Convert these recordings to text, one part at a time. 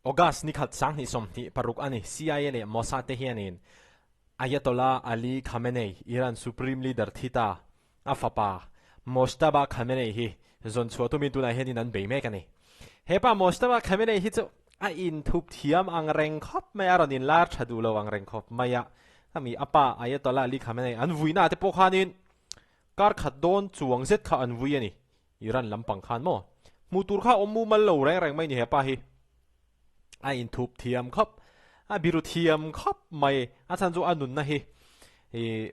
August ni khat 2026 a ni. CIA leh Mossad te hianin Ayatollah Ali Khamenei, Iran Supreme Leader thi ta, a fapa Mojtaba Khamenei hi zawn chhuah tumin tunah hianin an bei mek a ni. He pa Mojtaba Khamenei hi chu a inthup thiam ang reng khawp mai a, rawn inlar tha duh lo ang reng khawp mai a. Khami a pa Ayatollah Ali Khamenei an vuina te pawh khanin kar khat dawn chuang zet kha an vui a ni. Iran lampang khan maw? Hmuh tur kha awm mumal lo reng reng mai ni hepa hi. A inthup thiam khawp, a biru thiam khawp mai. A chhan chu a nunna hi i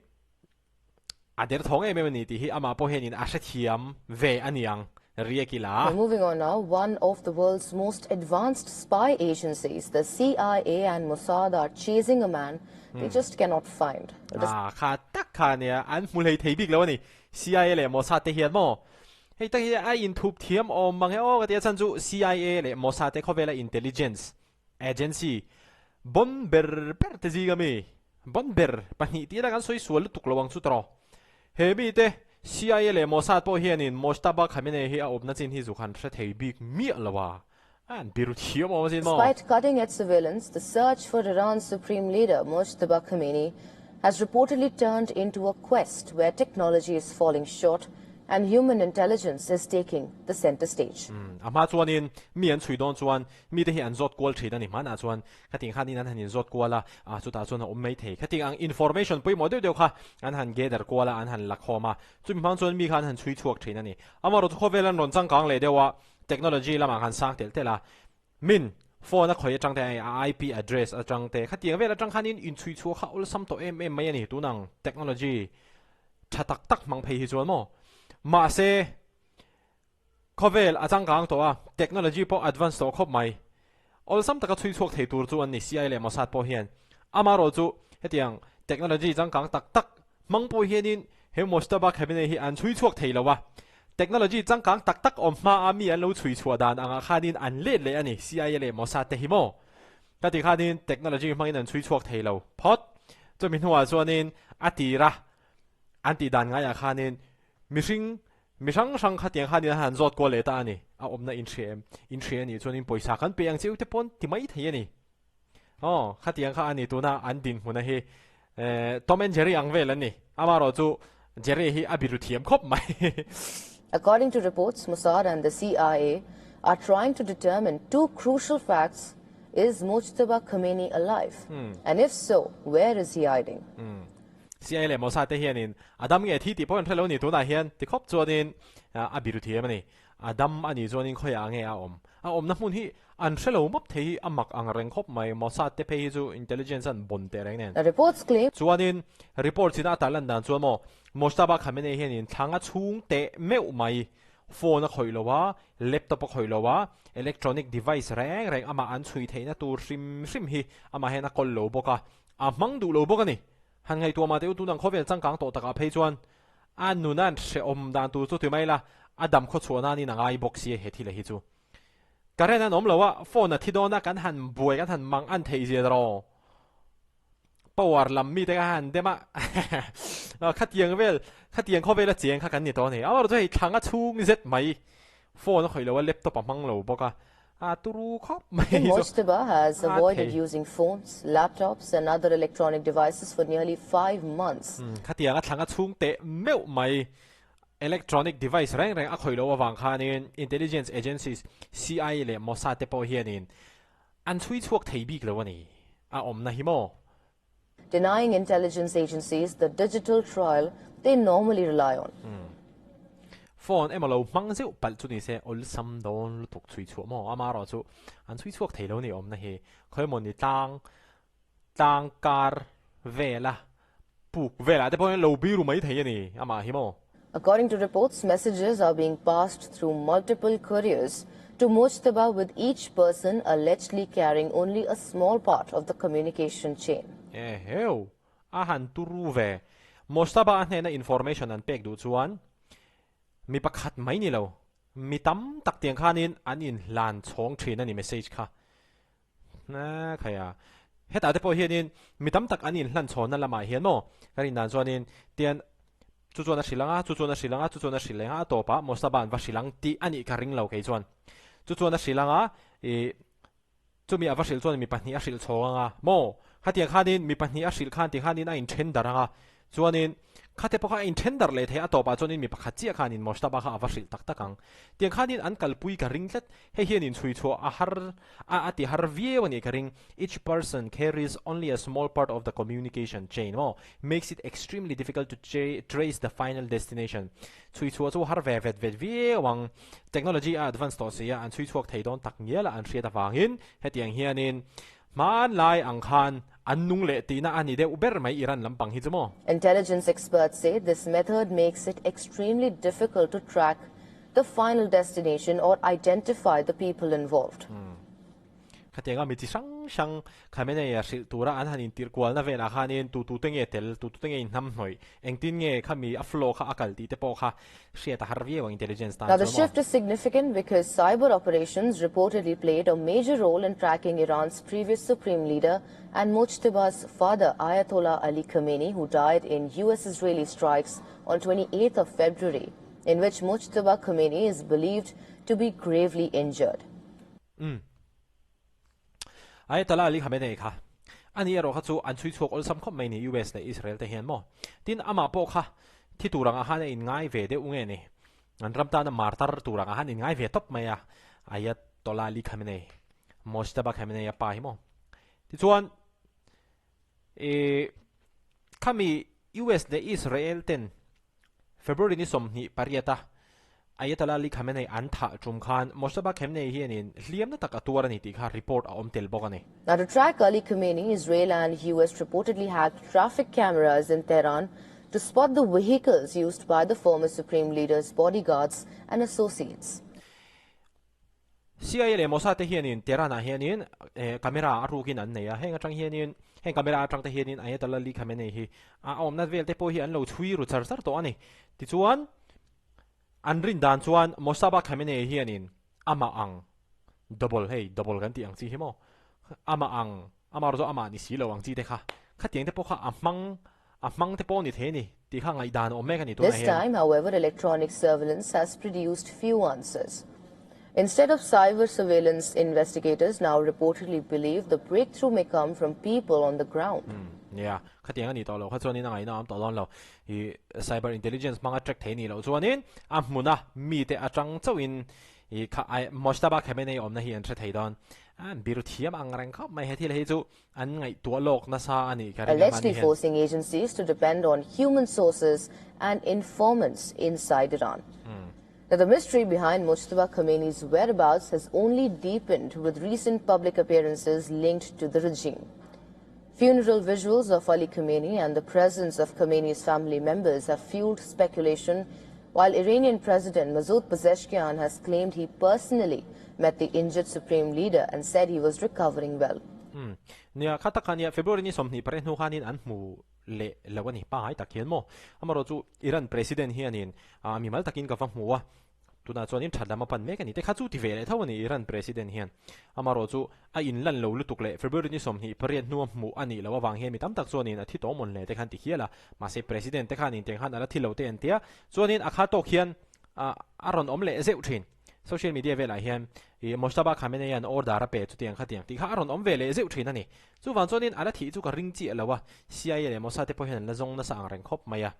a derthawng em em a ni tih hi amah pawh hianin a hrethiam ve a niang riak ila. Moving on now, one of the world's most advanced spy agencies, the CIA and Mossad are chasing a man they just cannot find. Ah, kha tak kha nia, an hmu hlei thei bik lo a ni. CIA leh Mossad te hian maw? Hei tak hi a inthup thiam awm mang e aw ka ti a chhan chu CIA leh Mossad te khawvela intelligence agency bon ber ber te zing ami bon ber pahnih tih ila kan sawi sual lutuk lo ang chu tawh. He mi te CIA leh Mossad pawh hianin Mojtaba Khamenei hi a awmna chin hi zu khan hre thei bik miah lo a, an biru thiam awm asin maw? Despite cutting-edge surveillance, the search for Iran's supreme leader Mojtaba Khamenei has reportedly turned into a quest where technology is falling short and human intelligence is taking the center stage. A hma chuanin mi an chhui dawn chuan mite hi an zawt kual thin a ni. Hmanah chuan khating khanin an han inzawt kual a, chutah chuan a awm mai thei. Khating ang information pawimawh deuh deuh kha an han gather kual a, an han la khawm a, chumi hmang chuan mi kha an han chhui chhuak thin a ni. Amaherawhchu khawvel an rawn changkang leh deuh a, technology lamah khan sang telh telh a, min phone a khawi atang te, a IP address atang te, khatiang vel atang khanin inchhui chhuah kha awlsam tawh em em mai a ni tunang technology tha tak tak hmang phei hi chuan maw. Mahse, khawvel a changkang tawh a, technology pawh advance tawh khawp mai. Awlsam taka chhui chhuak thei tur chu an ni, CIA leh Mossad pawh hian. Amaherawh chu hetiang technology changkang tak tak hmang pawh hianin he Mojtaba Khamenei hi an chhui chhuak thei lo a. Technology changkang tak tak awm hmaa mi an lo chhui chhuah dan angah khanin an let leh a ni, CIA leh Mossad te hi maw? Ka ti khanin technology hmangin an chhui chhuak thei lo phawt. Chumi hnuah chuanin a tira an tih dan ngaiah khanin mihring mi hrang hrang khatiang khanin an han zawt kual leh ta a ni. A awmna inhria em? Inhria a nih chuanin pawisa kan pe ang che u te pawn ti mai thei a ni. Aw, khatiang kha a ni tuna an dinhmuna hi Tom and Jerry ang vel an ni. Amaherawh chu Jerry hi a biru thiam khawp mai. According to reports, Mossad and the CIA are trying to determine two crucial facts, Is Mojtaba Khamenei alive? And if so, where is he hiding? CIA leh Mossad te hianin a dam nge thi tih pawh an hre lo ni tunah hian ti khawp chuanin a biru thiam a ni. A dam a nih chuanin khawiah nge a awm? A awmna hmun hi an hre lo mawp thei hi a mak ang reng khawp mai. Mossad te phei hi chu intelligence an bon teh reng nen. Reports claim. Chuanin report china a tarlan dan chuan maw Mojtaba Khamenei hianin thlang a chhung teh meuh mai. Phone a khawih lo a, laptop a khawih lo a, electronic device reng reng amah an chhui theihna tur hrim hrim hi amah hian a kawl lo bawk a, a hmang duh lo bawk a ni. Han ngaihtuah mah teh u tunang khawvel changkang tawh takah phei chuan a nunan hrehawm dan tur chu ti mai la, a dam khaw chhuah nanin a ngai bawk si he thil hi chu. Current an awm lo a, phone a thi dawn a, kan han buai kan han mang an theih zia rawh. Power lam mite kha han dem a, khatiang vel, khatiang khawvel a cheng kha kan ni tawh a ni. Amaherawhchu chu hei thlanga chhung zet mai, phone a khawih lo a, laptop a hmang lo bawk a, a turu khawp mai hi chu Mojtaba has avoided using phones, laptops and other electronic devices for nearly 5 months. Khatiang a thlanga chhung teh meuh mai, electronic device reng reng a khawih loh avang khanin intelligence agencies CIA leh Mossad te pawh hianin an chhui chhuak thei bik lo a ni. A awmna hi maw? Denying intelligence agencies the digital trail they normally rely on. Phone emaw lo hmang zeuh palh chu ni se awlsam dawn lutuk chhui chhuah maw? Amaherawh chu an chhui chhuak thei lo ni awmna hi khawi emaw ni tlang tlang kar vela puk velah te pawh hian lo biru mai thei a ni amah hi maw? According to reports, messages are being passed through multiple couriers to Mojtaba with each person allegedly carrying only a small part of the communication chain. Eheu! A han turu ve. Mojtaba a hnena information an pek duh chuan mi pakhat mai ni lo, mi tam tak tiang khanin an inhlan chhawng thin a ni message kha. Na khai a. Hetah te pawh hianin mi tam tak an inhlan chhawnna lamah hian maw ka rin dan chuanin tian chu chuan a hrilh ang a, chu chuan a hrilh ang a, chu chuan a hrilh leh ang a, a tawpah Mosaba an va hrilh ang tih a nih ka ring lo kei chuan. Chu chuan a hrilh ang a, ih. Chumi a va hrilh chuan mi pahnih a hrilh chhawng anga maw? Khatiang khanin mi pahnih a hrilh khan tikhanin a inthen darh anga chuanin khate pawh kha a inthen darh leh thei a tawpah chuanin mi pakhat chiah khanin Mojtaba kha a va hrilh tak tak ang. Tiang khanin an kalpui ka ring tlat. Hei hian inchhui chhuah a har a a ti har viau a nih ka ring. Each person carries only a small part of the communication chain maw? Makes it extremely difficult to trace the final destination. Chhui chhuah chu har ve vet vet viau ang. Technology a advance tawh si a, an chhui chhuak thei dawn tak ngial a an hriat avangin hetiang hianin hmanlai ang khan an nung leh tihna a ni deuh ber mai Iran lampang hi chu maw? Intelligence experts say this method makes it extremely difficult to track the final destination or identify the people involved. Khatianga mi chi hrang hrang Khamenei-a hrilh tura an han intirh kualna velah khanin tu tute nge tel, tu tute nge inhnam hnawih, engtin nge khami a flow kha a kal tih te pawh kha hriat a har viau ang intelligence tan Now the chuan maw? shift is significant because cyber operations reportedly played a major role in tracking Iran's previous supreme leader and Mojtaba's father Ayatollah Ali Khamenei who died in US-Israeli strikes on 28th of February in which Mojtaba Khamenei is believed to be gravely injured. Umm. Ayatollah Ali Khamenei kha ani erawh kha chu an chhui chhuak awlsam khawp mai ni US leh Israel te hian maw. Tin amah pawh kha thi tur angah khan a inngai ve deuh nge ni. An ram tana martar tur angah khan inngai ve tawp mai a Ayatollah Ali Khamenei, Mojtaba Khamenei a pa hi maw. Tichuan ih khami US leh Israel ten February ni 28 a Ayatollah Ali Khamenei an thah tum khan Mojtaba Khamenei hianin hliamna tak a tuar a ni tih kha report a awm tel bawk a ni. Now to track Ali Khamenei, Israel and US reportedly hacked traffic cameras in Tehran to spot the vehicles used by the former supreme leader's bodyguards and associates. CIA leh Mossad te hianin Tehran ah hianin camera a rukin an nei a, heng atang hianin heng camera atang te hianin Ayatollah Ali Khamenei hi a awmna vel te pawh hi an lo chhui ru char char tawh a ni. Tichuan an rin dan chuan Mojtaba Khamenei hianin amah ang double hei double kan tih ang chi hi maw amah ang amah erawh chu amah ni si lo ang chi te kha khatiang te pawh kha a hmang a hmang te pawh ni thei a ni tih kha ngaihdan a awm mek a ni tunah This hian. time, however, electronic surveillance has produced few answers. Instead of cyber surveillance, investigators now reportedly believe the breakthrough may come from people on the ground. Nia, khatiang a ni tawh lo kha chuanin a ngaihna a awm tawh dawn lo. I cyber intelligence hmanga track thei ni loh chuanin a hmuna mite atang chauhin i kha ai Mojtaba Khamenei awmna hi an hre thei dawn. A bir thiam ang reng khawp mai he thil hi chu an ngaihtuah lawk nasa a nih ka ring a Allegedly mahni hian. forcing agencies to depend on human sources and informants inside Iran. Now the mystery behind Mojtaba Khamenei's whereabouts has only deepened with recent public appearances linked to the regime. Funeral visuals of Ali Khamenei and the presence of Khamenei's family members have fueled speculation, while Iranian President Masoud Pezeshkian has claimed he personally met the injured supreme leader and said he was recovering well. Umm. Nia, kha tak kha nia, February ni 28 hnu khanin an hmu leh lo a ni, pangai tak hian maw? Amaherawh chu Iran President hianin a mimal takin ka va hmu a, tunah chuanin that lam a pan mek a ni te kha chu ti ve leh tho a ni Iran President hian. Amaherawh chu a inlan lo lutuk leh February ni 28 hnua hmuh a nih loh avang hian mi tam tak chuanin a thi tawh mawn hle te khan ti hial a, mahse President te khan intiang khan a la thi lo te an tia, chuanin a kha tawk hian a rawn awm leh zeuh thin. Social media velah hian ih Mojtaba Khamenei-a'n order a pe chutiang khatiang tih kha a rawn awm ve leh zeuh thin a ni. Chuvang chuanin a la thih chu ka ring chiah lo a, CIA leh Mossad te pawh hian an la zawng nasa ang reng khawp mai a.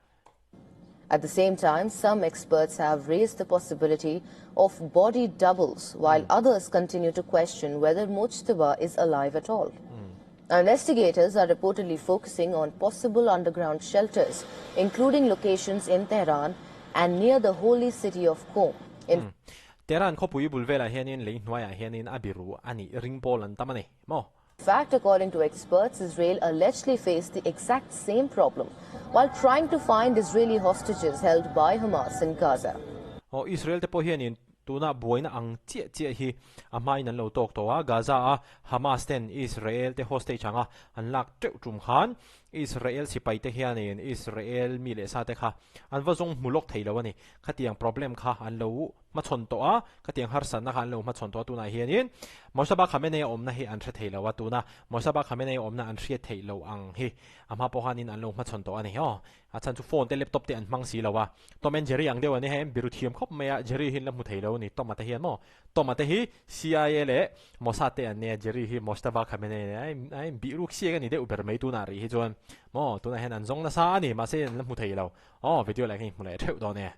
At the same time, some experts have raised the possibility of body doubles while others continue to question whether Mojtaba is alive at all. Now, investigators are reportedly focusing on possible underground shelters, including locations in Tehran and near the holy city of Qom. In Tehran khawpui bul velah hianin lei hnuaiah hianin a biru a nih ring pawl an tam a ni maw? fact, according to experts, Israel allegedly faced the exact same problem while trying to find Israeli hostages held by Hamas in Gaza. Aw, Israel te pawh hianin tuna buaina ang chiah chiah hi a hmain an lo tawk tawh a, Gaza a Hamas ten Israel te hostage anga an lak teuh tum khan. Israel sipai te hianin Israel mi leh sa te kha an va zawng hmu lawk thei lo a ni. Khatiang problem kha an lo hmachhawn tawh a, khatiang harsatna kha an lo hmachhawn tawh a tunah hianin Mojtaba Khamenei a awmna hi an hre thei lo a, tuna Mojtaba Khamenei a awmna an hriat theih loh ang hi a hma pawh khanin an lo hmachhawn tawh a ni. Aw, a chhan chu phone te laptop te an hmang si lo a, Tom and Jerry ang deuh an ni hei, biru thiam khawp mai a, Jerry hi an la hmu thei lo a ni, Tom-a te hian maw? Tom-a te hi CIA leh Mossad te an nia, Jerry hi Mojtaba Khamenei a nia, a inbih ruk siak a ni deuh ber mai tunah rih hi chuan maw, tunah hian an zawng nasa a ni, mahse an la hmu thei lo. Aw, video leh kha in hmu leh theuh dawn e.